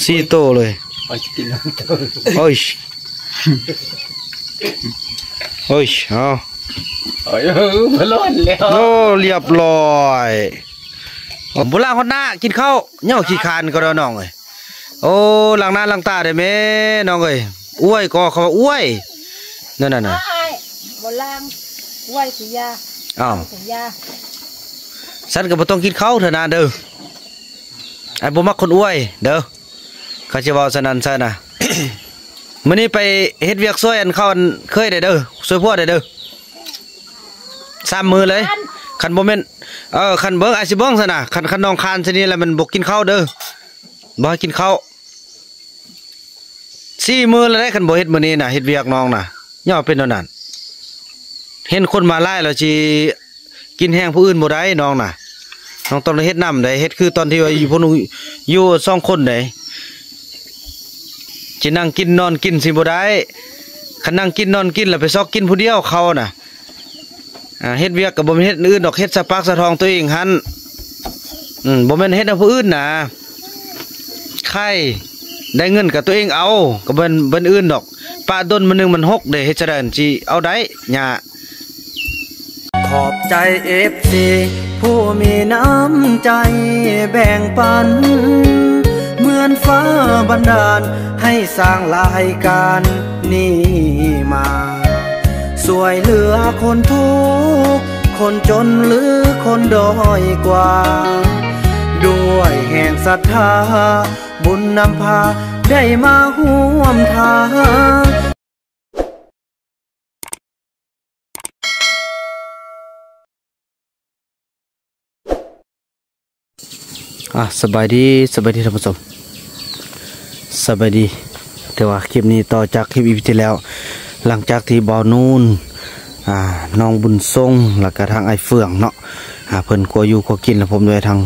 ສີ່ໂຕເລີຍ. ໂອ້ຍ ໂອ້ຍ ເອົາ ໂອ້ຍ ບໍ່ລອດແລ້ວ. ໂອ້ ລຽບຮ້ອຍ. ໂອ້ ບໍ່ລ້າງຮອດໜ້າ ກິນເຂົ້າ ຍັງຂີ້ຄ້ານກໍດອກນ້ອງເອີຍ. ໂອ້ ລ້າງໜ້າລ້າງຕາໄດ້ແມ່ນ້ອງເອີຍ. ອວຍກໍເຂົາວ່າອວຍ ນັ້ນນະ. ບໍ່ລ້າງ ອວຍຊິຢາ. ອ້າວ ຊິຢາ. ຊັ້ນກໍບໍ່ຕ້ອງກິນເຂົ້າເທື່ອນາເດີ. ອ້າຍບໍ່ມັກຄົນອວຍເດີ ເຂົາຊິເວົ້າຊັ້ນນັ້ນຊະນະ. ມື້ນີ້ໄປເຮັດວຽກຊ່ວຍອັນເຂົາ ອັນເຄີຍໄດ້ເດີ ຊ່ວຍພວກໄດ້ເດີ ສາມມື້ເລີຍ. ຄັນບໍ່ແມ່ນ ເອີ ຄັນເບິ່ງ ອ້າຍຊິເບິ່ງຊະນະ. ຄັນ ຄັນນ້ອງຄ້ານຊະນີ້ລະ ມັນບໍ່ກິນເຂົ້າເດີ ບໍ່ໃຫ້ກິນເຂົ້າ. ສີ່ມື້ແລ້ວເດ້ ຄັນບໍ່ເຮັດມື້ນີ້ນະ ເຮັດວຽກນ້ອງນະ ຢ່າເປັນແນວນັ້ນ. ເຫັນຄົນມາຫຼາຍແລ້ວຊິກິນແຮງຜູ້ອື່ນບໍ່ໄດ້ນ້ອງນະ. ນ້ອງຕ້ອງໄດ້ເຮັດນຳໃດ໋ ເຮັດຄືຕອນທີ່ວ່າຢູ່ ພວກໜູຢູ່ສອງຄົນໃດ໋ ຊິນັ່ງກິນນອນກິນຊິບໍ່ໄດ້. ຄັນນັ່ງກິນນອນກິນແລ້ວໄປຊອກກິນຜູ້ດຽວເຂົານະ. ອ່າ ເຮັດວຽກກໍບໍ່ແມ່ນເຮັດອັນອື່ນດອກ ເຮັດສະປາກສະທ້ອງຕົວເອງຫັ້ນ. ອືມ ບໍ່ແມ່ນເຮັດໃຫ້ຜູ້ອື່ນນະ. ໃຄໄດ້ເງິນກໍຕົວເອງເອົາ ກໍບໍ່ແມ່ນ ບໍ່ແມ່ນອື່ນດອກ. ປະດົນມື້ໜຶ່ງມັນຫົກເດ້ ເຮັດຈັ່ງໃດມັນຊິເອົາໄດ້ຍາ. ຂອບໃຈເອັຟຊີຜູ້ມີນ້ຳໃຈແບ່ງປັນ ເໝືອນຟ້າບັນດານໃຫ້ສ້າງລາຍການນີ້ມາ ຊ່ວຍເຫຼືອຄົນທຸກຄົນຈົນ ຫຼື ຄົນດ້ອຍກວ່າ ດ້ວຍແຮງສັດທາ ບຸນນຳພາໄດ້ມາຮ່ວມທາງ. ອ່າ ສະບາຍດີ ສະບາຍດີທ່ານຜູ້ຊົມ ສະບາຍດີ. ແຕ່ວ່າຄລິບນີ້ຕໍ່ຈາກຄລິບອີພີທີ່ແລ້ວ ຫຼັງຈາກທີ່ບ່າວນູນ ອ່າ ນ້ອງບຸນຊົງ ແລ້ວກະທາງອ້າຍເຟືອງເນາະ ອ່າ ເພິ່ນກົວຢູ່ກົວກິນ ແລ້ວພົມດ້ວຍທາງ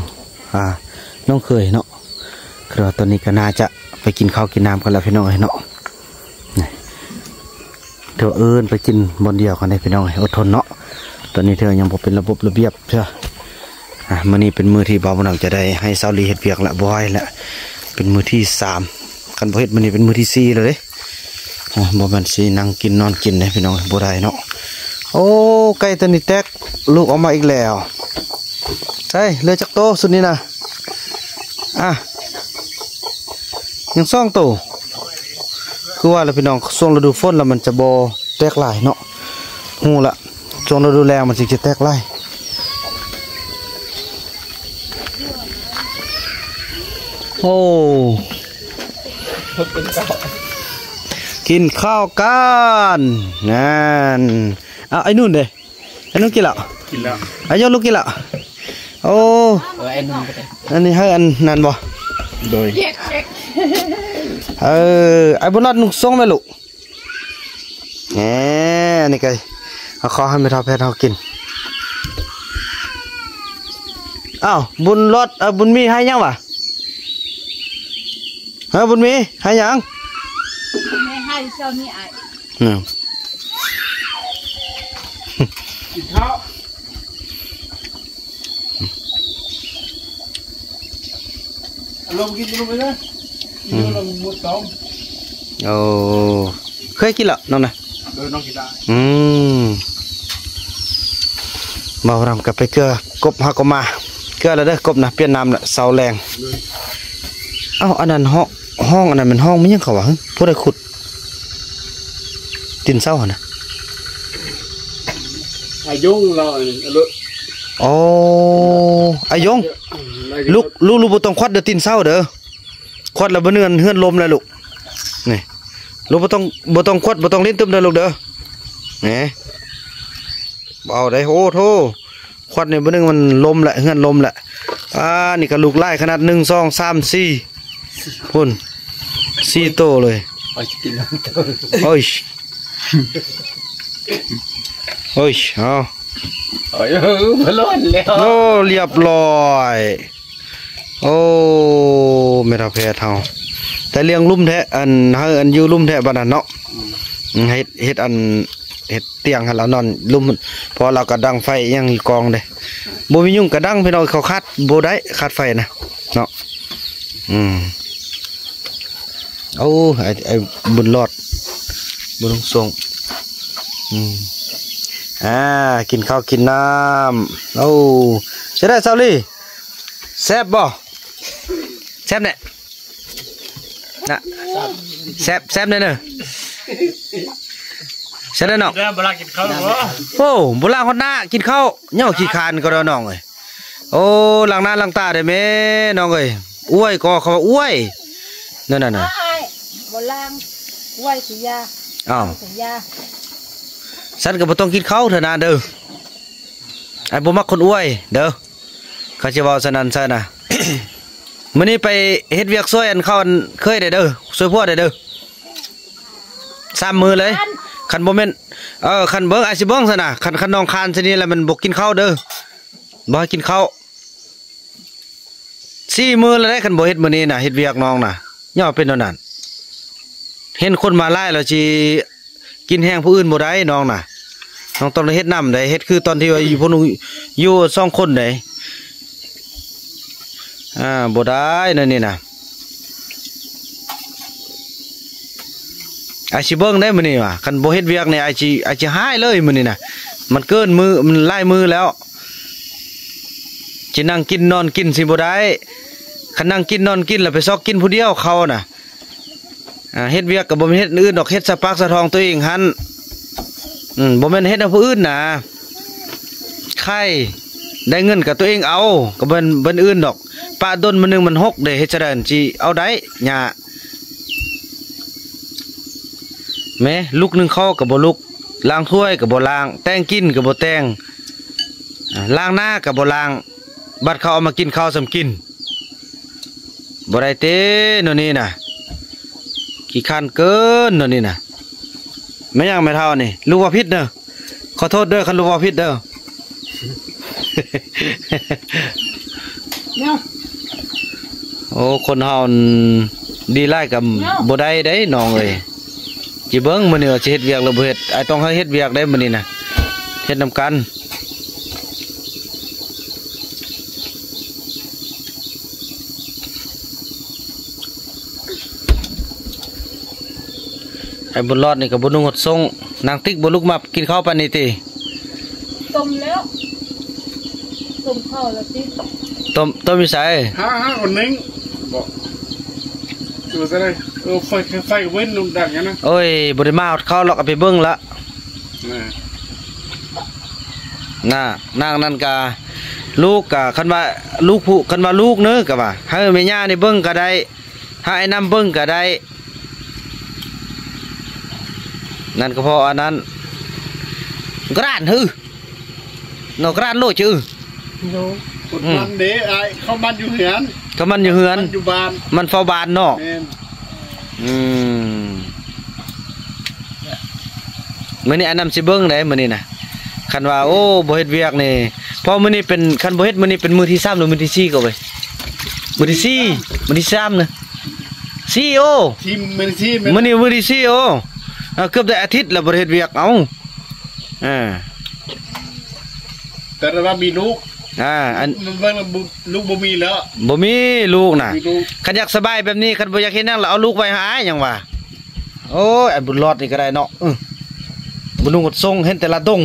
ອ່າ ນ້ອງເຂີຍເນາະ. ຄືວ່າຕອນນີ້ກໍໜ້າຈະໄປກິນເຂົ້າກິນນ້ຳກັນແລ້ວພີ່ນ້ອງເອີຍເນາະ. ນີ້ ຖືວ່າເອີ້ນໄປກິນບ່ອນດຽວກັນເດ້ພີ່ນ້ອງເອີຍ ອົດທົນເນາະ. ຕອນນີ້ຖືວ່າຍັງບໍ່ເປັນລະບົບລະບຽບເທື່ອ. ອ່າ ມື້ນີ້ເປັນມື້ທີ່ບ່າວບຸນນຳຈະໄດ້ໃຫ້ສາວລີເຮັດວຽກລະ ບໍ່ໄຫວລະ ເປັນມື້ທີສາມ. ຄັນບໍ່ເຮັດມື້ນີ້ເປັນມື້ທີສີ່ແລ້ວເດ້. ອ່າ ບໍ່ແມ່ນຊິນັ່ງກິນນອນກິນເດ້ພີ່ນ້ອງ ບໍ່ໄດ້ເນາະ. ໂອ້ ໄກ່ຕົວນີ້ແຕກລູກອອກມາອີກແລ້ວ. ໃສ່ເຫຼືອຈັກໂຕຊຸດນີ້ນະ? ອ່າ ຍັງສອງໂຕ. ຄືວ່າລະພີ່ນ້ອງ ຊ່ວງລະດູຝົນລະມັນຈະບໍ່ແຕກຫຼາຍເນາະ. ຮູ້ລະ ຊ່ວງລະດູແລ້ງມັນຊິຈະແຕກຫຼາຍ. ໂອ້ ກິນເຂົ້າກັນ ນັ້ນ. ເອົາ ໄອ້ນຸ່ນເດ້ ໄອ້ນຸ່ນກິນແລ້ວ? ກິນແລ້ວ. ອາຍົ ລູກກິນແລ້ວ? ໂອ້ ເອີ ໄອ້ນຸ່ນກໍໄດ້. ອັນນີ້ໃຫ້ອັນນັ້ນບໍ່? ໂດຍ. ເອີ ໄອ້ບຸນລອດນຸ່ງສົ່ງແມ່ລູກ. ແໝ ອັນນີ້ກໍເອົາເຂົ້າໃຫ້ແມ່ເຖົ້າແພດເຮົາກິນ. ອ້າວ ບຸນລອດ ເອີ ບຸນມີໃຫ້ຫຍັງຫວາ? ເອີ ບຸນມີໃຫ້ຫຍັງ? ແມ່ໃຫ້ເຈົ້ານີ້ອ້າຍ. ນະ ກິນເຂົ້າ. ອາລົມກິນ ອາລົມໄປເລີຍ. ອືມ ກິນລົມໝົດຕອງ. ໂອ້ ເຄີຍກິນລະນ້ອງນະ? ເອີ ນ້ອງກິນລະ. ອືມ ບ່າວດຳກັບໄປເກືອກົບ ຫາກໍມາເກືອລະເດີ ກົບນະ ປ່ຽນນ້ຳລະ ເຊົາແລງ. ເອີ ເອົ້າ ອັນນັ້ນຫ້ອງ ຫ້ອງອັນນັ້ນແມ່ນຫ້ອງແມ່ນຫຍັງເຂົາວ່າ ຫຶ ຜູ້ໃດຂຸດ? ຕີນເສົາຫັ້ນນະ ອາຍົງລາວ. ໂອ້ ອາຍົງ ອືມ ລູກ ລູກ ລູກບໍ່ຕ້ອງຄວັດເດີ ຕີນເສົາເດີ ຄວັດແລ້ວບໍ່ເໜືອນເຮືອນລົມແລ້ວລູກ. ນີ້ ລູກບໍ່ຕ້ອງ ບໍ່ຕ້ອງຄວັດ ບໍ່ຕ້ອງຫຼິ້ນຕຶບເດີລູກເດີ. ນີ້ ບໍ່ເອົາໄດ໋. ໂອ້ໂທ້ ຄວັດນີ້ບໍ່ໜຶ່ງມັນລົມແຫຼະ ເຮືອນລົມແຫຼະ. ອ່າ ນີ້ກໍລູກຫຼາຍຂະໜາດ ໜຶ່ງ ສອງ ສາມ ສີ່ ພຸ້ນ ສີ່ໂຕເລີຍ. ໂອ້ຍ ໂອ້ຍ ເອົາ ໂອ້ຍ ບໍ່ລອດແລ້ວ. ໂອ້ ລຽບຮ້ອຍ. ໂອ້ ແມ່ເຖົ້າແພດເຮົາ ແຕ່ລ້ຽງລຸ່ມແທ້ ອັນ ໃຫ້ອັນຢູ່ລຸ່ມແທ້ບັດນັ້ນເນາະ. ອືມ ເຮັດ ເຮັດອັນ ເຮັດຕຽງໃຫ້ລາວນອນລຸ່ມ ເພາະວ່າລາວກໍດັງໄຟອີ່ຫຍັງຢູ່ກອງເດ້. ບໍ່ມີຍຸງກະດັງ ພີ່ນ້ອງ ເຂົາຂາດບໍ່ໄດ້ ຂາດໄຟນະເນາະ. ອືມ ໂອ້ ໄອ້ ໄອ້ບຸນຫຼອດ ບຸນຫົງສົງ ອືມ ອ່າ ກິນເຂົ້າກິນນ້ຳ. ໂອ້ ເຮັດໄດ້ຊາວລີ ແຊບບໍ່? ແຊບແນ່ ນະ ແຊບ ແຊບແນ່ເນີ ແຊບແນ່ເນາະ. ແຊບບໍ່ລະກິນເຂົ້າບໍ່? ໂອ້ ບໍ່ລະຮອດໜ້າກິນເຂົ້າ ຍັງຂີ້ຄານກໍດອກນ້ອງເອີຍ. ໂອ້ ລ້າງໜ້າລ້າງຕາໄດ້ແມ່ນ້ອງເອີຍ. ອວຍກໍເຂົາວ່າອວຍ ນັ້ນນະ ບໍ່ລ້າງ ອວຍຊິຢາ. ອ້າວ ຊິຢາ ຊັ້ນກໍບໍ່ຕ້ອງກິນເຂົ້າເທື່ອນະເດີ. ອ້າຍບໍ່ມັກຄົນອວຍເດີ ເຂົາຊິເວົ້າຊັ້ນນັ້ນຊະນະ. ມື້ນີ້ໄປເຮັດວຽກຊ່ວຍອັນເຂົາ ອັນເຄີຍໄດ້ເດີ ຊ່ວຍພວກໄດ້ເດີ ສາມມື້ເລີຍ. ຄັນບໍ່ແມ່ນ ເອີ ຄັນເບິ່ງ ອ້າຍຊິເບິ່ງຊັ້ນນະ. ຄັນ ຄັນນ້ອງຄານຊະນີ້ລະ ມັນບໍ່ກິນເຂົ້າເດີ ບໍ່ໃຫ້ກິນເຂົ້າ. ສີ່ມື້ແລ້ວເດ້ ຄັນບໍ່ເຮັດມື້ນີ້ນະ ເຮັດວຽກນ້ອງນະ ຍ້ອນເປັນແນວນັ້ນ. ເຫັນຄົນມາຫຼາຍແລ້ວຊິກິນແຮງຜູ້ອື່ນບໍ່ໄດ້ນ້ອງນະ. ນ້ອງຕ້ອງໄດ້ເຮັດນຳໃດ໋ ເຮັດຄືຕອນທີ່ວ່າຢູ່ພວກໜູຢູ່ສອງຄົນໃດ໋. ອ່າ ບໍ່ໄດ້ແນວນີ້ນະ. ອ້າຍຊິເບິ່ງໄດ໋ມື້ນີ້ວ່າ ຄັນບໍ່ເຮັດວຽກນີ້ ອ້າຍຊິ ອ້າຍຊິຮ້າຍເລີຍມື້ນີ້ນະ. ມັນເກີນມື້ ມັນຫຼາຍມື້ແລ້ວ ຊິນັ່ງກິນນອນກິນຊິບໍ່ໄດ້. ຄັນນັ່ງກິນນອນກິນລະໄປຊອກກິນຜູ້ດຽວເຂົານະ. ອ່າ ເຮັດວຽກກໍບໍ່ແມ່ນເຮັດອັນອື່ນດອກ ເຮັດສະປາກສະທ້ອງຕົວເອງຫັ້ນ. ອືມ ບໍ່ແມ່ນເຮັດໃຫ້ຜູ້ອື່ນນະ. ໃຄ ໄດ້ເງິນກໍຕົວເອງເອົາ ກໍບໍ່ແມ່ນ ບໍ່ແມ່ນອື່ນດອກ. ປະດົນມື້ໜຶ່ງມັນຫົກເດ້ ເຮັດຈັ່ງໃດຊິເອົາໄດ້ຫຍ້າ. ແມ້ລຸກໜຶ່ງເຂົ້າກໍບໍ່ລຸກ ລ້າງຖ້ວຍກໍບໍ່ລ້າງ ແຕ່ງກິນກໍບໍ່ແຕ່ງ ອ່າ ລ້າງໜ້າກໍບໍ່ລ້າງ. ບັດເຂົາເອົາມາກິນເຂົ້າສ່ຳກິນ ບໍ່ໄດ້ເຕ ໂນນີ້ນະ. ຂີ້ຄ້ານເກີນໂນນີ້ນະ. ແມ່ນຫຍັງແມ່ເຖົ້ານີ້ ລູກເວົ້າຜິດເດີ ຂໍໂທດເດີ ຄັນລູກເວົ້າຜິດເດີ. ໂອ້ ຄົນເຮົານີ້ດີຫຼາຍກໍບໍ່ໄດ້ເດ້ນ້ອງເອີຍ. ຊິເບິ່ງມື້ນີ້ວ່າຊິເຮັດວຽກຫຼືບໍ່ເຮັດ ອ້າຍຕ້ອງໃຫ້ເຮັດວຽກໄດ໋ມື້ນີ້ນະ ເຮັດນຳກັນ. ໄອ້ບຸນລອດນີ້ກໍບໍ່ນຸ່ງຫົດສົ່ງ ນາງຕິກບໍ່ລຸກມາກິນເຂົ້າປານນີ້ຕິ? ຕົ້ມແລ້ວ ຕົ້ມເຂົ້າແລ້ວຕິ? ຕົ້ມ ຕົ້ມຢູ່ໃສ? ຫາ ຫາຄົນໜຶ່ງ ບໍ່ ຢູ່ໃສ? ເອີ ໄຟ ໄຟກໍເວັ້ນລົງດັງຫັ້ນນະ. ໂອ້ຍ ບໍ່ໄດ້ມາຮອດເຂົາດອກ ເອົາໄປເບິ່ງລະ. ນາ ນາງນັ້ນກະ ລູກກະ ຄັນວ່າລູກຜູ້ ຄັນວ່າລູກເນີ ກະວ່າໃຫ້ແມ່ຍ່ານີ້ເບິ່ງກະໄດ້ ໃຫ້ອ້າຍນຳເບິ່ງກະໄດ້. ນັ້ນກໍເພາະອັນນັ້ນ ກະດ້ານ ຫື ເນາະ ກະດ້ານໂລດ ຈື່ ໂດຍ ຄົນມັນເດ້ອ້າຍ ເຂົາມັນຢູ່ເຮືອນ ເຂົາມັນຢູ່ເຮືອນ ມັນຢູ່ບ້ານ ມັນເຝົ້າບ້ານເນາະ. ແມ່ນ ອືມ ມື້ນີ້ອ້າຍນຳຊິເບິ່ງເດ້ມື້ນີ້ນະ ຄັນວ່າ ໂອ້ ບໍ່ເຮັດວຽກນີ້ ເພາະມື້ນີ້ເປັນ ຄັນບໍ່ເຮັດມື້ນີ້ເປັນມື້ທີສາມ ຫຼືມື້ທີສີ່ກໍເວີຍ ມື້ທີສີ່ ມື້ທີສາມນະ ສີ່ ໂອ້ ທີ່ມື້ທີສີ່ ມື້ນີ້ມື້ທີສີ່ ໂອ້ ເກືອບໄດ້ອາທິດແລ້ວບໍ່ໄດ້ເຮັດວຽກ. ເອົ້າ ເອີ ແຕ່ວ່າມີລູກ ອ່າ ອັນ ມັນ ມັນ ລູກບໍ່ມີແລ້ວ ບໍ່ມີລູກນະ ບໍ່ມີລູກ ຄັນຢາກສະບາຍແບບນີ້ ຄັນບໍ່ຢາກເຮັດຫຍັງລະເອົາລູກໄວ້ຫາອ້າຍຫຍັງຫວາ. ໂອ້ຍ ໄອ້ບຸນລອດນີ້ກໍໄດ້ເນາະ ອື ບໍ່ນຸ່ງຫົດສົ່ງ ເຫັນແຕ່ລະດົງ.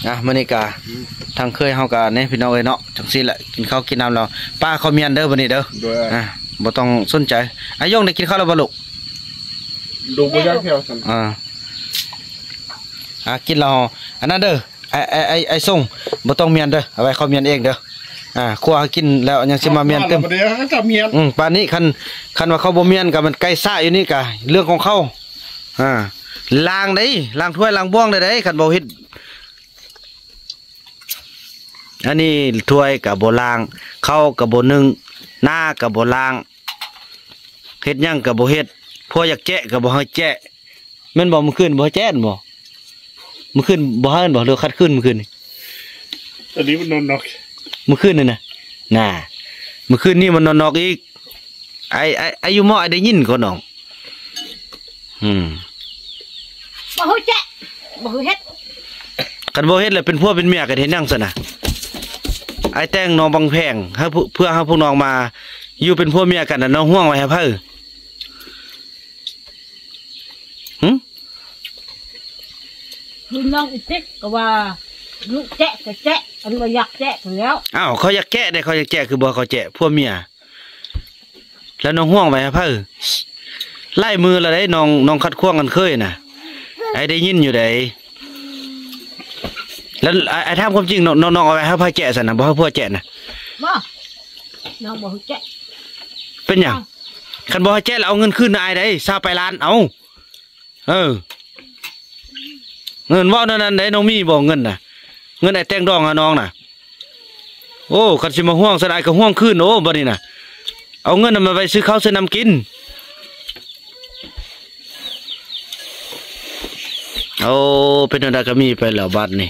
ອ່ະ ມື້ນີ້ກະ ທາງເຄີຍເຮົາກະນີ້ພີ່ນ້ອງເອີຍເນາະ ຈັ່ງຊີ້ແຫຼະ ກິນເຂົ້າກິນນ້ຳແລ້ວ ປ້າເຂົ້າມຽນເດີມື້ນີ້ເດີ ໂດຍ ອ່ະ ບໍ່ຕ້ອງສົນໃຈ. ອາຍົງໄດ້ກິນເຂົ້າແລ້ວບໍ່ລູກ? ດູບໍ່ຢາກແຖວຊັ້ນ ອ່າ ອ່າ ກິນແລ້ວ ອັນນັ້ນເດີ ໄອ້ ໄອ້ ໄອ້ ໄອ້ສົງ ບໍ່ຕ້ອງມຽນເດີ ເອົາໄວ້ເຂົາມຽນເອງເດີ. ອ່າ ຄົວເຮົາກິນແລ້ວຍັງຊິມາມຽນຕື່ມ ປານນີ້ ຄັນ ຄັນວ່າເຂົາບໍ່ມຽນກໍແມ່ນໄກ່ສະຢູ່ນີ້ກະເລື່ອງຂອງເຂົາ. ອ່າ ລ້າງເດ້ ລ້າງຖ້ວຍລ້າງບ່ວງໄດ້ເດ້ ຄັນບໍ່ເຮັດ. ອັນນີ້ຖ້ວຍກໍບໍ່ລ້າງ ເຂົ້າກໍບໍ່ໜຶ້ງ ໜ້າກໍບໍ່ລ້າງ ເຮັດຫຍັງກໍບໍ່ເຮັດ ພວກຢາກແຈະກໍບໍ່ໃຫ້ແຈະ. ແມ່ນບໍ່? ມື້ຄືນບໍ່ໃຫ້ແຈະແມ່ນບໍ່? ມື້ຄືນບໍ່ໃຫ້ແມ່ນບໍ່? ຫຼືຂັດຄືນມື້ຄືນນີ້? ຕອນນີ້ມັນນອນນອກ ມື້ຄືນນີ້ນະ ນາ ມື້ຄືນນີ້ມັນນອນນອກອີກ. ໄອ້ ໄອ້ ໄອ້ຢູ່ໝໍ້ ໄອ້ໄດ້ຍິນກໍນ້ອງ ອືມ ບໍ່ຮູ້ແຈະ ບໍ່ຮູ້ເຮັດ. ຄັນບໍ່ເຮັດແລ້ວເປັນຜົວເປັນເມຍກັນເຮັດຫຍັງຊັ້ນນະ? ໄອ້ແຕ່ງນ້ອງບັງແພງ ໃຫ້ ເພື່ອໃຫ້ພວກນ້ອງມາ ຢູ່ເປັນຜົວເມຍກັນນະ ນ້ອງຫ່ວງໄວ້ໃຫ້ໃຜ? ຫຶ? ຄືນ້ອງອີຕິກກໍວ່າ ລູກແຈະກໍແຈະ ອັນບໍ່ຢາກແຈະກໍແລ້ວ. ອ້າວ ເຂົາຢາກແຈະເດ້ ເຂົາຢາກແຈະ ຄືບໍ່ໃຫ້ເຂົາແຈະ ຜົວເມຍ? ແລ້ວນ້ອງຫ່ວງໄວ້ໃຫ້ໃຜ? ຫຼາຍມື້ແລ້ວເດ້ ນ້ອງ ນ້ອງຂັດຂວາງກັນເຄີຍນະ ອ້າຍໄດ້ຍິນຢູ່ເດ້. ແລ້ວອ້າຍ ອ້າຍຖາມຄວາມຈິງ ນ້ອງ ນ້ອງ ນ້ອງເອົາໄວ້ໃຫ້ໃຜແຈະຊັ້ນນະ? ບໍ່ໃຫ້ຜົວແຈະນະ? ບໍ່ ນ້ອງບໍ່ໃຫ້ແຈະ. ເປັນຫຍັງ? ອ້າວ ຄັນບໍ່ໃຫ້ແຈະແລ້ວເອົາເງິນຄືນນະອ້າຍໄດ້ ຊາວປາຍລ້ານ ເອົາ. ເອີ ເງິນເວົ້າແນວນັ້ນໄດ໋ ນ້ອງມີບໍ່ເງິນນະ? ເງິນອ້າຍແຕ່ງດອງໃຫ້ນ້ອງນະ. ໂອ້ ຄັນຊິມາຫ່ວງຊັ້ນ ອ້າຍກໍຫ່ວງຄືນ. ໂອ້ ບັດນີ້ນະ ເອົາເງິນນັ້ນມາໄວ້ຊື້ເຂົ້າຊື້ນ້ຳກິນ. ໂອ້ ເປັນແນວໃດກໍມີໄປແລ້ວບັດນີ້.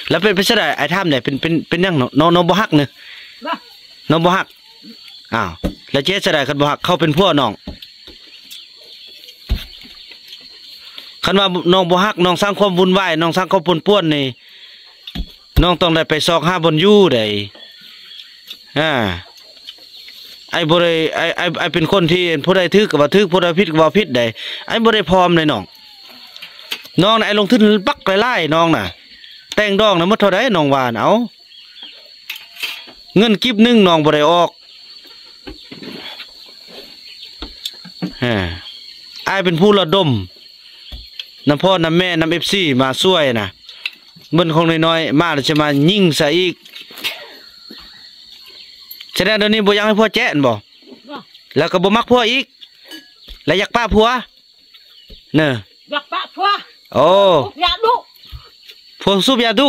ແລ້ວເປັນ ເປັນຈັ່ງໃດ ອ້າຍຖາມແດ່ ເປັນ ເປັນ ເປັນຫຍັງ ນ້ອງ ນ້ອງ ນ້ອງບໍ່ຮັກເນີ? ບໍ່ ນ້ອງບໍ່ຮັກ. ອ້າວ ແລ້ວຈະເຮັດຈັ່ງໃດຄັນບໍ່ຮັກ? ເຂົາເປັນຜົວນ້ອງ. ຄັນວ່ານ້ອງບໍ່ຮັກ ນ້ອງສ້າງຄວາມວຸ່ນວາຍ ນ້ອງສ້າງຄວາມປັ່ນປ່ວນນີ້ ນ້ອງຕ້ອງໄດ້ໄປຊອກຫາບ່ອນຢູ່ໃດ໋. ອາ ອ້າຍບໍ່ໄດ້ ອ້າຍ ອ້າຍ ອ້າຍເປັນຄົນທີ່ ຜູ້ໃດຖືກກໍວ່າຖືກ ຜູ້ໃດຜິດກໍວ່າຜິດໃດ໋. ອ້າຍບໍ່ໄດ້ພ້ອມໃດ໋ນ້ອງ. ນ້ອງນະ ອ້າຍລົງທຶນບັກຫຼາຍໆ ນ້ອງນະ ແຕ່ງດອງນະ ໝົດເທົ່າໃດນ້ອງວ່ານະ? ເອົາ ເງິນກີບໜຶ່ງນ້ອງບໍ່ໄດ້ອອກ. ເອີ ອ້າຍເປັນຜູ້ລະດົມ ນຳພໍ່ນຳແມ່ນຳເອັຟຊີມາຊ່ວຍນະ. ເບິ່ງຂອງນ້ອຍໆ ມາແລ້ວຈະມາຍິງໃສ່ອີກ. ສະແດງດຽວນີ້ບໍ່ຢາກໃຫ້ຜົວແຈະແມ່ນບໍ່? ບໍ່ ແລ້ວກໍບໍ່ມັກຜົວອີກ ແລ້ວຢາກປະຜົວ. ເນີ ຢາກປະຜົວ. ໂອ້ ສູບຢາດຸ ຜົວສູບຢາດຸ. ສູ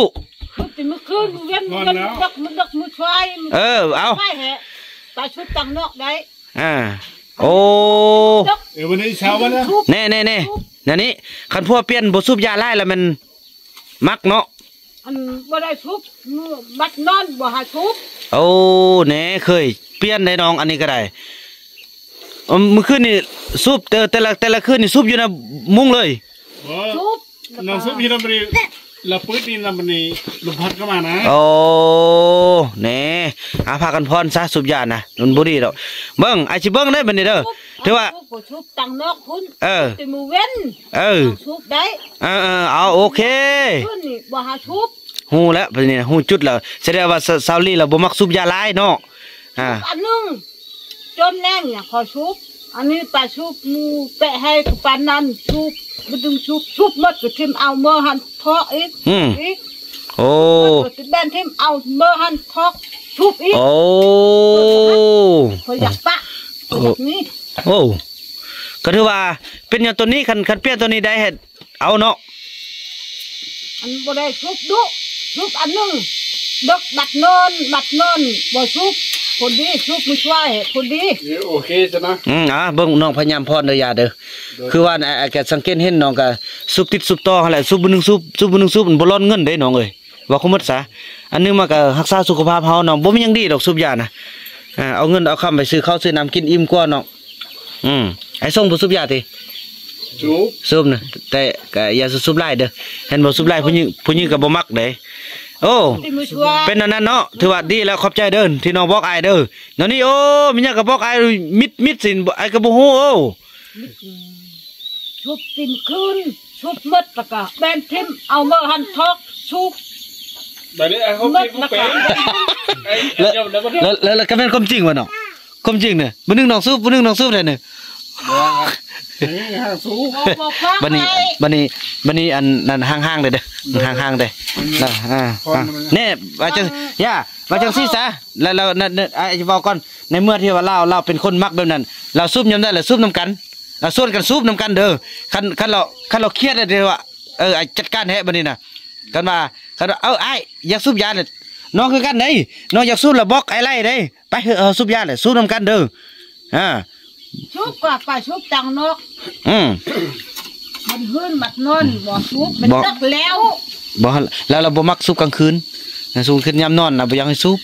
ບແຕ່ມື້ຄືນ ມື້ເວັນ ມື້ເວັນ ມື້ເດິກ ມື້ເດິກ ມື້ສວາຍ. ເອີ ເອົາ ໄປແຮະ ໄປສູບທາງນອກໄດ້. ອ່າ ໂອ້ ເອີ ວັນນີ້ເຊົ້າມາແລ້ວ. ແນ່ໆໆ ແນວນີ້ ຄັນຜົວປ່ຽນບໍ່ສູບຢາຫຼາຍແລ້ວແມ່ນມັກເນາະ. ອັນບໍ່ໄດ້ສູບ ມື້ບັດນອນບໍ່ໃຫ້ສູບ. ໂອ້ ແນ່ ເຄີຍປ່ຽນໄດ໋ນ້ອງ ອັນນີ້ກໍໄດ້. ເອີ ມື້ຄືນນີ້ສູບ ແຕ່ ແຕ່ລະ ແຕ່ລະຄືນນີ້ສູບຢູ່ນະມຸ້ງເລີຍ. ບໍ່ ສູບ ນ້ອງສູບຢູ່ນຳນີ້ ລະປືດນີ້ນຳນີ້ ລົມພັດເຂົ້າມານະ. ໂອ້ ແນ່ ອາ ພາກັນຜ່ອນຊະ ສູບຢານະ ມັນບໍ່ດີດອກ. ເບິ່ງ ອ້າຍຊິເບິ່ງເດີບັດນີ້ເດີ ຖືວ່າ ສູບກໍສູບທາງນອກພຸ້ນ. ເອີ ແຕ່ມື້ເວັນ ເອີ ສູບໄດ້. ເອີໆ ເອົາ ໂອເຄ ຄືນນີ້ບໍ່ໃຫ້ສູບ. ຮູ້ແລ້ວ ບັດນີ້ຮູ້ຈຸດແລ້ວ. ສະແດງວ່າ ສາວ ສາວລີລາວບໍ່ມັກສູບຢາຫຼາຍເນາະ. ອ່າ ອັນໜຶ່ງ ຈົນແລ້ງຫຍັງຂໍສູບ. ອັນນີ້ໄປສູບ ໝູ່ແປະໃຫ້ປານນັ້ນ ສູບ ບໍ່ດຶງສູບ ສູບໝົດກໍຖິ້ມເອົາເມືອຫັ້ນເທາະອີກ. ອືມ ອີກ. ໂອ້ ແບນຖິ້ມເອົາເມືອຫັ້ນເທາະ ສູບອີກ. ໂອ້ ຂ້ອຍຢາກປະ ຂ້ອຍຢາກນີ້. ໂອ້ ກໍຖືວ່າເປັນຫຍັງຕົວນີ້ ຄັນ ຄັນປ່ຽນຕົວນີ້ໄດ້ເຮັດ ເອົາເນາະ. ອັນບໍ່ໄດ້ສູບດຸ ສູບອັນໜຶ່ງ ເດິກບັດນອນ ບັດນອນບໍ່ສູບ ພໍດີ ສູບມື້ສວາຍພໍດີ. ເອີ ໂອເຄຊະນະ. ອືມ ອ່າ ເບິ່ງນ້ອງພະຍາຍາມຜ່ອນເດີຢາເດີ. ໂດຍ ຄືວ່າ ອາ ອາ ກະສັງເກດເຫັນນ້ອງກະສູບຕິດສູບຕໍ່ຫັ້ນແຫຼະ ສູບມື້ໜຶ່ງສູບ ສູບມື້ໜຶ່ງສູບ ມັນບໍ່ລ້ອນເງິນເດ້ນ້ອງເອີຍ. ເວົ້າຄວາມໝົດສາ ອັນໜຶ່ງມັນກໍຮັກສາສຸຂະພາບເຮົາເນາະ ບໍ່ມີຫຍັງດີດອກສູບຢານະ. ເອີ ເອົາເງິນເອົາຄຳໄປຊື້ເຂົ້າຊື້ນ້ຳກິນອີ່ມກວ່າເນາະ. ອືມ ອ້າຍສົງບໍ່ສູບຢາຕິ? ສູບ ສູບນະ ແຕ່ກໍຢ່າສູບຫຼາຍເດີ ເຫັນບໍ່? ສູບຫຼາຍຜູ້ຍິງ ຜູ້ຍິງກໍບໍ່ມັກເດ້. ໂອ້ ເປັນແນວນັ້ນເນາະ ຖືວ່າດີແລ້ວ ຂອບໃຈເດີທີ່ນ້ອງບອກອ້າຍເດີ. ແນວນີ້ ໂອ້ ມີຫຍັງກໍບອກອ້າຍ ມິດ ມິດຊິ ອ້າຍກໍບໍ່ຮູ້. ໂອ້ ສູບຕິມຄືນ ສູບໝົດແລ້ວກໍແບນຖິ້ມ ເອົາເມືອຫັ້ນທອກ ສູບ ບັດນີ້ອ້າຍເຮົາເປັນຜູ້ແປງ. ແລ້ວ ແລ້ວ ແລ້ວກໍແມ່ນຄວາມຈິງວະນ້ອງ? ຄວາມຈິງນີ້ ມື້ໜຶ່ງນ້ອງສູບ ມື້ໜຶ່ງນ້ອງສູບໄດ້ນີ້. ບໍ່ ຫາສູບ. ບັດນີ້ ບັດນີ້ ບັດນີ້ ອັນນັ້ນ ຫ່າງໆເດີ ຫ່າງໆເດີ. ອ່າ ແນ່ ວ່າຈັ່ງ ຢ່າ ວ່າຈັ່ງຊີ້ຊະ ແລ້ວ ແລ້ວ ນັ້ນ ອ້າຍຊິເວົ້າກ່ອນ. ໃນເມື່ອທີ່ວ່າລາວ ລາວເປັນຄົນມັກແບບນັ້ນ ລາວສູບຍາມໃດລະສູບນຳກັນ ລາວຊວນກັນສູບນຳກັນເດີ. ຄັນ ຄັນລາວ ຄັນລາວຄຽດແລ້ວເດີວ່າ ເອີ ອ້າຍຈັດການແທ້ບັດນີ້ນະ. ຄັນວ່າ ຄັນວ່າ ເອີ ອ້າຍຢາກສູບຢາແຫຼະ ນ້ອງຄືກັນເດ້ ນ້ອງຢາກສູບລະບອກອ້າຍໄລ່ເດ້. ໄປເຖາະ ເຮົາສູບຢາແຫຼະ ສູບນຳກັນເດີ. ອ່າ ສູບກໍໄປສູບທາງນອກ. ອືມ ມັນຮືນມັນນອນ ບໍ່ສູບ ມັນເລິກແລ້ວ. ບໍ່ ແລ້ວລາວບໍ່ມັກສູບກາງຄືນ ສູບຄືນຍາມນອນລາວບໍ່ຢາກໃຫ້ສູບ.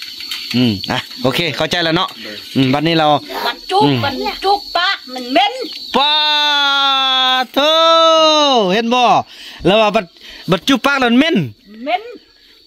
ອືມ ອ່ະ ໂອເຄ ເຂົ້າໃຈແລ້ວເນາະ. ອືມ ບັດນີ້ລາວ ມັນຈຸກ ອືມ ມັນຈຸກປາກ ມັນເໝັນ. ປາໂທ ເຫັນບໍ່? ລາວວ່າບັດ ບັດຈຸກປາກລະເໝັນ ເໝັນ.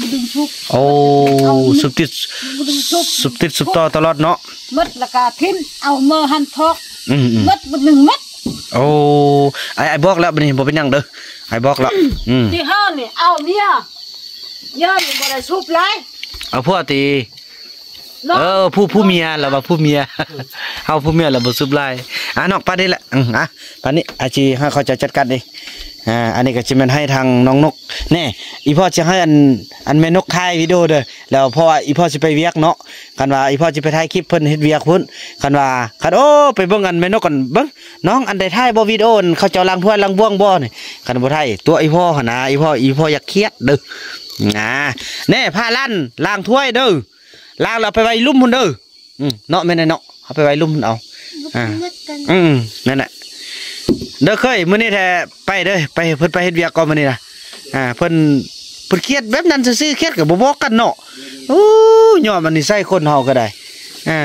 ບໍ່ດຶງຊຸບ. ໂອ້ ຊຸບຕິດ ບໍ່ດຶງຊຸບ ຊຸບຕິດຊຸບຕໍ່ຕະຫຼອດເນາະ. ໝົດແລ້ວກະຖິ້ມ ເອົາເມືອຫັ້ນຖອກ. ອືມໆ ໝົດ ໝົດໜຶ່ງໝົດ. ໂອ້ ອ້າຍ ອ້າຍບອກແລ້ວ ບັດນີ້ບໍ່ເປັນຫຍັງເດີ ອ້າຍບອກແລ້ວ. ອືມ ທີ່ເຮົານີ້ເອົາເມຍ ເມຍນີ້ບໍ່ໄດ້ຊຸບຫຼາຍ ເອົາຜົວຕິ. ເນາະ ເອີ ຜູ້ ຜູ້ເມຍ ລາວວ່າຜູ້ເມຍ ເຮົາຜູ້ເມຍລາວບໍ່ສູບຫຼາຍ. ອ່າ ນ້ອງປານນີ້ແຫຼະ ອືມ ອ່າ ປານນີ້ ອາ ຊິໃຫ້ເຂົາເຈົ້າຈັດການເອງ. ອ່າ ອັນນີ້ກໍຊິແມ່ນໃຫ້ທາງນ້ອງນົກແນ່ ອີ່ພໍ່ຊິໃຫ້ອັນ ອັນແມ່ນົກຖ່າຍວິດີໂອເດີ ແລ້ວເພາະວ່າອີ່ພໍ່ຊິໄປວຽກເນາະ. ຄັນວ່າອີ່ພໍ່ຊິໄປຖ່າຍຄລິບ ເພິ່ນເຮັດວຽກພຸ້ນ. ຄັນວ່າ ຄັນ ໂອ້ ໄປເບິ່ງອັນແມ່ນົກກັນເບິ່ງ ນ້ອງ ອັນໄດ້ຖ່າຍບໍ່ວິດີໂອ ເຂົາເຈົ້າລ້າງຖ້ວຍລ້າງບ່ວງບໍ່ນີ້? ຄັນບໍ່ຖ່າຍຕົວະອີ່ພໍ່ຫັ້ນນະ ອີ່ພໍ່ ອີ່ພໍ່ຢາກຄຽດເດີ. ອ່າ ແນ່ ພາລ້າງ ລ້າງຖ້ວຍເດີ ລ້າງແລ້ວເອົາໄປໄວ້ລຸ່ມພຸ້ນເດີ. ອືມ ເນາະ ແມ່ນແຫຼະເນາະ ເອົາໄປໄວ້ລຸ່ມພຸ້ນເອົາ. ອ່າ ອືມ ນັ້ນແຫຼະເດີ. ເຄີຍ ມື້ນີ້ແທ້ໄປເດີ ໄປ ເພິ່ນໄປເຮັດວຽກກ່ອນມື້ນີ້ນະ. ອ່າ ເພິ່ນ ເພິ່ນຄຽດແບບນັ້ນຊື່ໆ ຄຽດກໍບໍ່ບອກກັນເນາະ. ໂອ້ ຍອມອັນນິໄສຄົນເຮົາກໍໄດ້. ອ່າ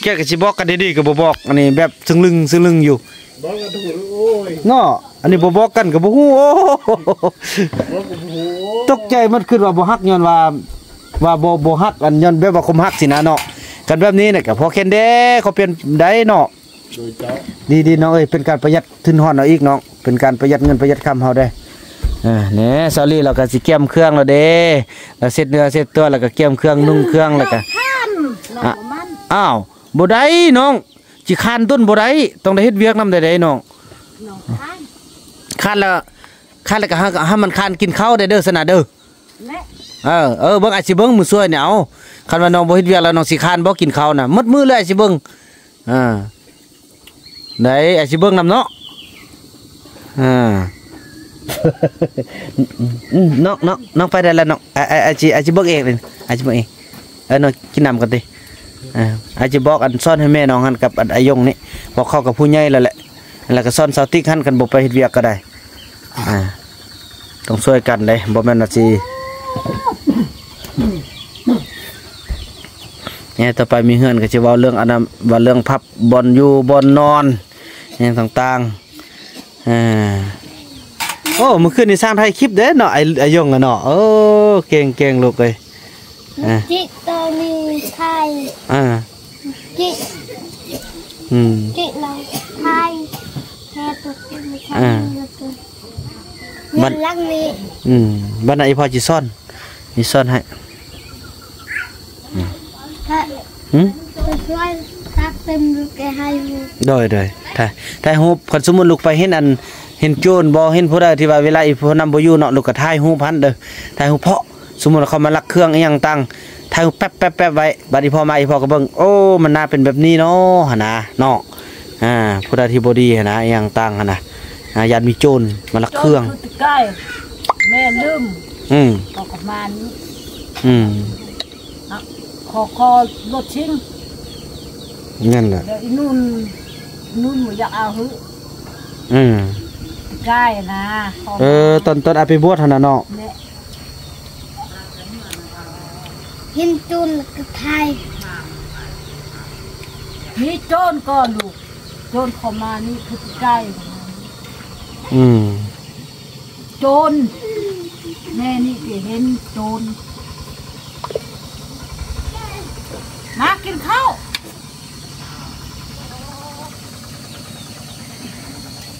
ຄຽດກໍຊິບອກກັນດີໆ ກໍບໍ່ບອກ ອັນນີ້ແບບຊຶງລຶງຊຶງລຶງຢູ່. ບອກກັນໂອ້ຍ ເນາະ ອັນນີ້ບໍ່ບອກກັນກໍບໍ່ຮູ້. ໂອ້ ບອກກໍບໍ່ຮູ້. ຕົກໃຈໝົດ ຄິດວ່າບໍ່ຮັກ ຍ້ອນວ່າ ວ່າບໍ່ ບໍ່ຮັກ ອັນ ຍ້ອນແບບວ່າຄວາມຮັກຊີ້ນະເນາະ. ກັນແບບນີ້ນະກໍພໍແຄນແດ່ ຂໍປ່ຽນໄດ້ເນາະ. ໂດຍເຈົ້າ. ດີໆ ນ້ອງເອີຍ ເປັນການປະຢັດທຶນຮອນເຮົາອີກເນາະ ເປັນການປະຢັດເງິນປະຢັດຄຳເຮົາເດ້. ອ່າ ແນ່ ສາວລີລາວກໍຊິກຽມເຄື່ອງແລ້ວເດ້ ລາວເຊັດເນື້ອເຊັດຕົວ ແລ້ວກໍກຽມເຄື່ອງນຸ່ງເຄື່ອງ ແລ້ວກໍ ອ້າວ ບໍ່ໄດ້ນ້ອງ ຊິຄານຕົນບໍ່ໄດ້ ຕ້ອງໄດ້ເຮັດວຽກນຳໃດໆ ນ້ອງ. ນ້ອງຄານ ຄານແລ້ວ ຄານແລ້ວກໍໃຫ້ ໃຫ້ມັນຄານກິນເຂົ້າໄດ້ເດີ ຊັ້ນນະເດີ. ແມ່ ເອີ ເອີ ເບິ່ງ ອ້າຍຊິເບິ່ງມື້ຊ່ວຍນີ້. ເອົາ ຄັນວ່ານ້ອງບໍ່ເຮັດວຽກແລ້ວ ນ້ອງຊິຄານບໍ່ກິນເຂົ້ານະ ໝົດມື້ເລີຍ ອ້າຍຊິເບິ່ງ. ອ່າ ໄດ້ ອ້າຍຊິເບິ່ງນຳເນາະ. ອ່າ ອືມ ນ້ອງ ນ້ອງ ນ້ອງໄປໄດ້ແລ້ວນ້ອງ. ອ້າຍ ອ້າຍ ອ້າຍຊິ ອ້າຍຊິເບິ່ງເອງ ອ້າຍຊິເບິ່ງເອງ. ເອີ ນ້ອງກິນນ້ຳກ່ອນຕິ. ອ່າ ອ້າຍຊິບອກ ອັນ ສອນໃຫ້ແມ່ນ້ອງຫັ້ນກັບ ອັນ ອາຍົງນີ້ ເພາະເຂົາກໍຜູ້ໃຫຍ່ແລ້ວແຫຼະ. ແລ້ວກໍຊ່ອນສາວຕິກຫັ້ນ ຄັນບໍ່ໄປເຮັດວຽກກໍໄດ້ ອ່າ ຕ້ອງຊ່ວຍກັນເດ້ ບໍ່ແມ່ນວ່າຊິ ແນ່ ຕໍ່ໄປມີເຮືອນກໍຊິເວົ້າເລື່ອງອັນນັ້ນ ເວົ້າເລື່ອງພັບບ່ອນຢູ່ບ່ອນນອນຫຍັງຕ່າງໆ ອ່າ ໂອ້ ມື້ຄືນນີ້ຊ່າງຖ່າຍຄລິບເດ້ເນາະ ໄອ້ ໄອ້ຢົງອະເນາະ ໂອ້ ເກັ່ງໆ ລູກເອີຍ ອ່າ ຈິກຕອນນີ້ຖ່າຍ ອ່າ ຈິກ ອືມ ຈິກລາວຖ່າຍແທ້ຕົວຈິກ ອ່າ ເຮືອນຫຼັງນີ້ ອືມ ບັດນັ້ນອີ່ພໍ່ຊິສອນ ຊິສອນໃຫ້ ອືມ ຫຶ ໄປຊ່ວຍຕັກເຕັມລູກແກໃຫ້ ໂດຍ ໂດຍ ຖ່າຍ ຖ່າຍຮູບ ຄັນສົມມຸດລູກໄປເຫັນອັນ ເຫັນໂຈນບໍ່ ເຫັນຜູ້ໃດທີ່ວ່າເວລາອີ່ຜູ້ນຳບໍ່ຢູ່ເນາະ ລູກກໍຖ່າຍຮູບຫັ້ນເດີ ຖ່າຍຮູບເພາະ ສົມມຸດວ່າເຂົາມາລັກເຄື່ອງອີ່ຫຍັງຕ່າງ ຖ່າຍຮູບແປັບໆໆໄວ້ ບັດອີ່ພໍ່ມາ ອີ່ພໍ່ກໍເບິ່ງ ໂອ້ ມັນໜ້າເປັນແບບນີ້ເນາະ ຫັ້ນນະເນາະ ອ່າ ຜູ້ໃດທີ່ບໍ່ດີຫັ້ນນະ ອີ່ຫຍັງຕ່າງຫັ້ນນະ ອ່າ ຢ້ານມີໂຈນມາລັກເຄື່ອງ ໂຈນຄືຕິກາຍ ແມ່ລືມ ອືມ ກໍປະມານນີ້ ອືມ ຂໍ ຂໍລົດຊິງ ນັ້ນແຫຼະ ແລ້ວອີ່ນຸ່ນ ນຸ່ນບໍ່ຢາກເອົາຫື ອືມ ກາຍນະ ເອີ ຕອນ ຕອນເອົາໄປບວດຫັ້ນນະເນາະ ແມ່ ເຫັນໂຈນກໍຖ່າຍ ມີໂຈນກໍລູກ ໂຈນເຂົ້າມານີ້ຄືກາຍ ອືມ ໂຈນ ແມ່ນີ້ໄປເຫັນໂຈນ ມາກິນເຂົ້າ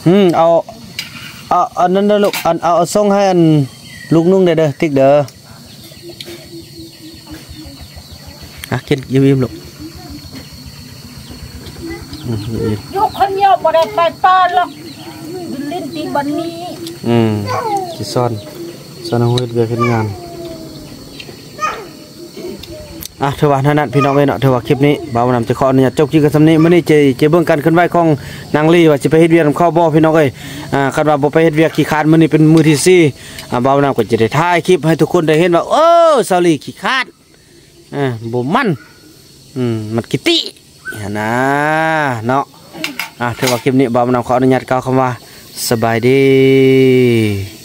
ອືມ ເອົາ ເອົາອັນນັ້ນເດີລູກ ອັນ ເອົາ ເອົາສົ່ງໃຫ້ອັນລູກນຸ່ງແດ່ເດີ ຕິກເດີ ອ່ະ ກິນອີ່ມໆ ລູກ ອືມ ຢູ່ຄົນດຽວບໍ່ໄດ້ໄປປ່າຫຼອກ ຢູ່ຫຼິ້ນທີ່ບ່ອນນີ້ ອືມ ຊິສອນ ສອນເຮົາເຮັດວຽກເຮັດງານ ອ່ະ ຖືວ່າເທົ່ານັ້ນພີ່ນ້ອງເອີຍເນາະ ຖືວ່າຄລິບນີ້ບ່າວນຳຈະຂໍອະນຸຍາດຈົບຄລິບກັນສ່ຳນີ້ ມື້ນີ້ຈະ ຈະເບິ່ງການເຄື່ອນໄຫວຂອງນາງລີວ່າຊິໄປເຮັດວຽກນຳເຂົາບໍ່ພີ່ນ້ອງເອີຍ ອ່າ ຄັນວ່າບໍ່ໄປເຮັດວຽກຂີ້ຄ້ານ ມື້ນີ້ເປັນມື້ທີສີ່ ອ່າ ບ່າວນຳກໍຈະໄດ້ຖ່າຍຄລິບໃຫ້ທຸກຄົນໄດ້ເຫັນວ່າ ໂອ້ ສາວລີຂີ້ຄ້ານ ອ່າ ບໍ່ໝັ່ນ ອືມ ມັນຂີ້ຕິ ຫັ້ນນະເນາະ ອ່າ ຖືວ່າຄລິບນີ້ບ່າວນຳຂໍອະນຸຍາດກ່າວຄຳວ່າ ສະບາຍດີ.